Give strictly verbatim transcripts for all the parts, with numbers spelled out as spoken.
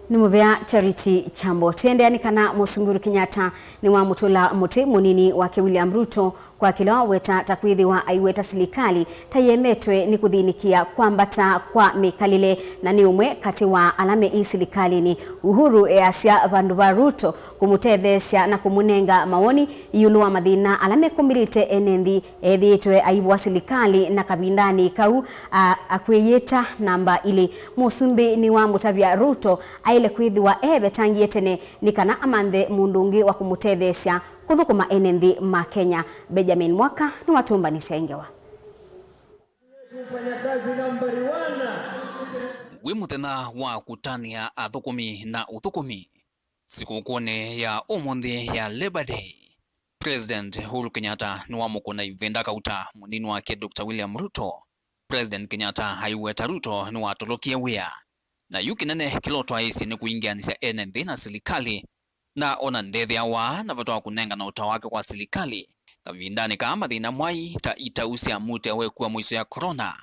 Nĩ mũvea Charity Kyambo. Tũendeea nĩ kana Mũsumbĩ Uhuru Kenyatta nĩwamũtũla mũtĩ mũnini wake William Ruto kwa kĩla waweta ta kwĩthĩwa aiweta silikalĩ ta ĩemetwe nĩ kũthĩnĩkĩa kwambata kwa mĩkalĩle, na nĩ ũmwe katĩ wa ala me ĩ silikalĩnĩ. Uhuru easya vandũ va Ruto kũmũtetheesya na kũmũnenga mawoni ĩũlũ wa mathĩna ala mekũmbĩlĩte ene nthĩ, ethĩĩtwe aivũa silikalĩ na kavindanĩ kau, a, akwĩyĩta namba ilĩ. Mũsumbĩ nĩwamũtavya Ruto aĩle kwĩthĩwa eevetangie tene nĩ kana amanthe mũndũ ũngĩ wa kũmũtetheesya kũthũkũma ene nthĩ ma Kenya. Benjamin Mwaka nĩwatũmbanĩsya ĩ ngewa. Wĩ mũthenya wa kũtanĩa athũkũmi na ũthũkũmi, sikũkũnĩ ya ũmũnthĩ ya Labour Day, President Uhuru Kenyatta nĩwamũkũna ĩvĩnda kauta mũnini wake Doctor William Ruto. President Kenyatta aiweta Ruto nĩwatolokie wĩa, na yu kĩnene kĩla ũtwaĩĩsye nĩ kũingĩanĩsya ene nthĩ na silikalĩ, na ona ndethĩawa na vata wa kũnengana ũtao wake kwa silikalĩ kavindanĩ kaa mathĩna mwai ta itau sya mũtĩ wa ĩkua mũisyo ya corona,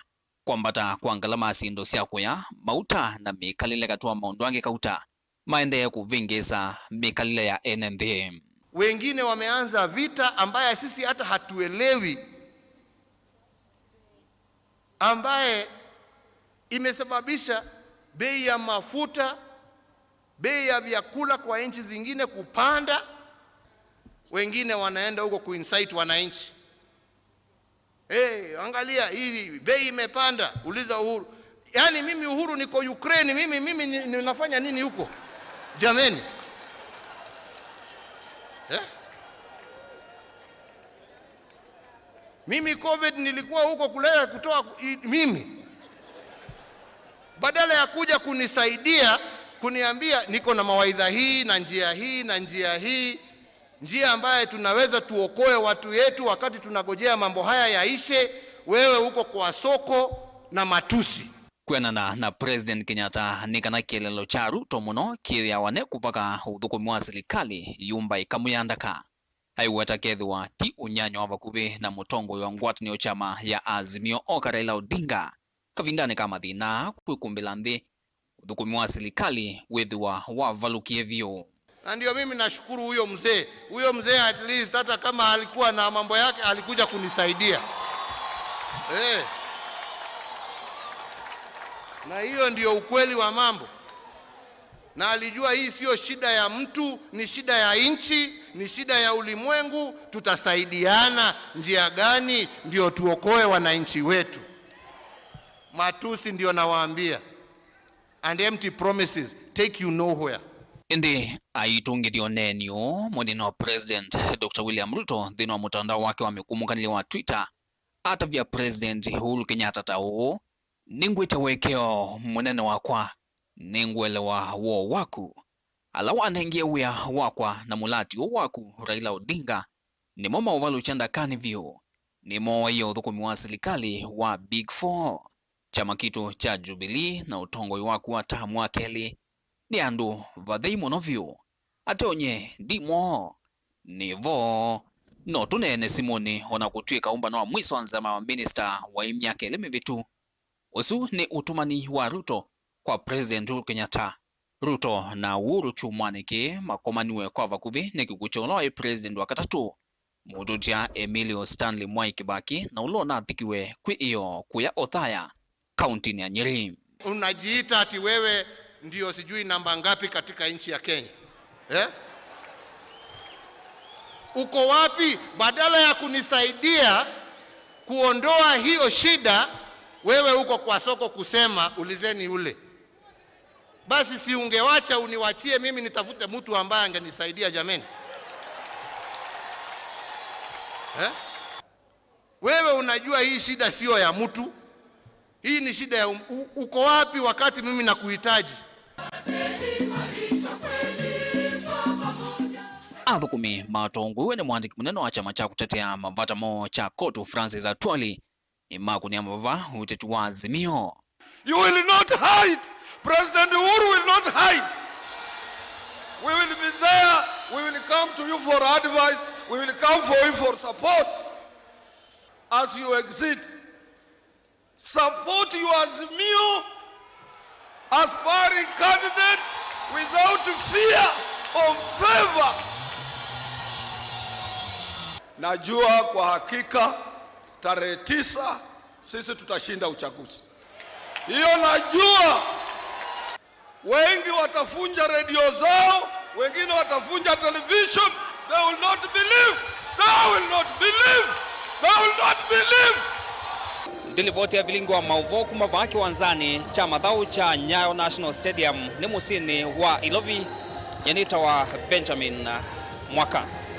kwambata kwa ngalama ya syĩndũ sya kũya, mauta na mĩkalĩle katĩ wa maũndũ angĩ kauta maendee kũvĩngĩĩsa mĩkalĩle ya ene nthĩ. Wengine wameanza vita ambaye sisi hata hatuelewi, ambaye imesababisha bei ya mafuta, bei ya vyakula kwa nchi zingine kupanda. Wengine wanaenda huko kuincite wananchi. Hey, angalia hii bei imepanda, uliza Uhuru. Yaani mimi Uhuru niko Ukraine, mimi, mimi ni- ninafanya nini huko? Jameni. Eh? Mimi covid nilikuwa huko kulea kutoa ku- i- mimi. Badala ya kuja kunisaidia, kuniambia niko na mawaidha hii na njia hii na njia hii, njia ambaye tunaweza tuokoe watu yetu wakati tunagojea mambo haya yaishe, wewe uko kwa soko na matusi. Kwĩanana na President Kenyatta, nĩ kana kĩeleelo kya Ruto mũno kĩthĩawa ne kũvaka ũthũkũmi wa silikalĩ yumba ĩkamũyandaka. Aiweta kethĩwa ti ũnyanya wa vakuvĩ na mũtongoi wa ngwatanĩo kyama ya Azimio oka Raila Odinga kavindanĩ ka mathĩna kwĩkumbĩla nthĩ, ũthũkũmi wa silikalĩ wĩthĩwa wavalũkie vyũ. Na ndio mimi nashukuru huyo mzee. Huyo mzee at least hata kama alikuwa na mambo yake alikuja kunisaidia. Eh. Na hiyo ndio ukweli wa mambo. Na alijua hii sio shida ya mtu, ni shida ya nchi, ni shida ya ulimwengu. Tutasaidiana njia gani ndio tuokoe wananchi wetu? Matusi ndio nawaambia. And empty promises take you nowhere. Ĩndĩ aitũngĩthya ũneeni ũũ, mũnini wa President Doctor William Ruto nthĩnĩ wa mũtandao wake wa mĩkumukanĩlyo wa Twitter atavya President Uhuru Kenyatta ta ũũ: "Nĩngwĩte ũekeo mũnene wakwa, nĩngũelewa woo waku. Ala wanengie wĩa wakwa na mũlati ũũ waku, Raila Odinga, nĩmo maũvalũkya ndakanĩ vyũ. Nĩmooaie ũthũkũmi wa silikalĩ wa Big Four, kyama kitũ kya Jubilee na ũtongoi waku wa tamu wa kelĩ. Nĩ andũ vathei mũno vyũ. Ate ũnyie ndi moo, nĩ vo. No tũneene simũnĩ, o na kũtw'ĩka ũmbano wa mwiso wa nzama wa minista waĩ myaka ĩlĩ mĩvĩtu." Ũsu nĩ ũtũmani wa Ruto kwa President Uhuru Kenyatta. Ruto na Uhuru kyumwanĩ kĩĩ makomaniwe kwa vakuvĩ nĩ kĩkw'ũ kya ũla waĩ president wa katatũ, mũtũtya Emilio Stanley Mwai Kibaki, na ũla ũnathikiwe kwĩ ĩoo kũya Othaya, kauntinĩ ya Nyeri. Unajiita ati wewe ndio sijui namba ngapi katika nchi ya Kenya. Eh? Uko wapi? Badala ya kunisaidia kuondoa hiyo shida, wewe uko kwa soko kusema, "Ulizeni ule." Basi si ungewacha uniwachie mimi nitafute mtu ambaye angenisaidia jameni? Eh? Wewe unajua hii shida sio ya mtu. Hii ni shida ya um, u, uko wapi wakati mimi nakuhitaji? Athũkũmi matongoew'e nĩ mwandĩki mũnene wa kyama kya kũtetea mavata moo kya KOTU, Francis Atwoli, nĩmakũnĩa mavava ũteti wa Azimio. You will not hide. President Uhuru will not hide. We will be there. We will come to you for advice. We will come for you for support. As you exit, support your Azimio aspiring candidates Without fear or favor. Najua kwa hakika tarehe tisa sisi tutashinda uchaguzi. Hiyo najua. Wengi watafunja redio zao, wengine watafunja television. They will not believe. They will not believe. They will not believe. Ndilivoti ya vilingi wa mauvoo kuma vaa kiwanzani kya mathaũ kya Nyayo National Stadium nĩ mũsyĩnĩ wa Ilovi, nyanĩtawa Benjamin Mwaka.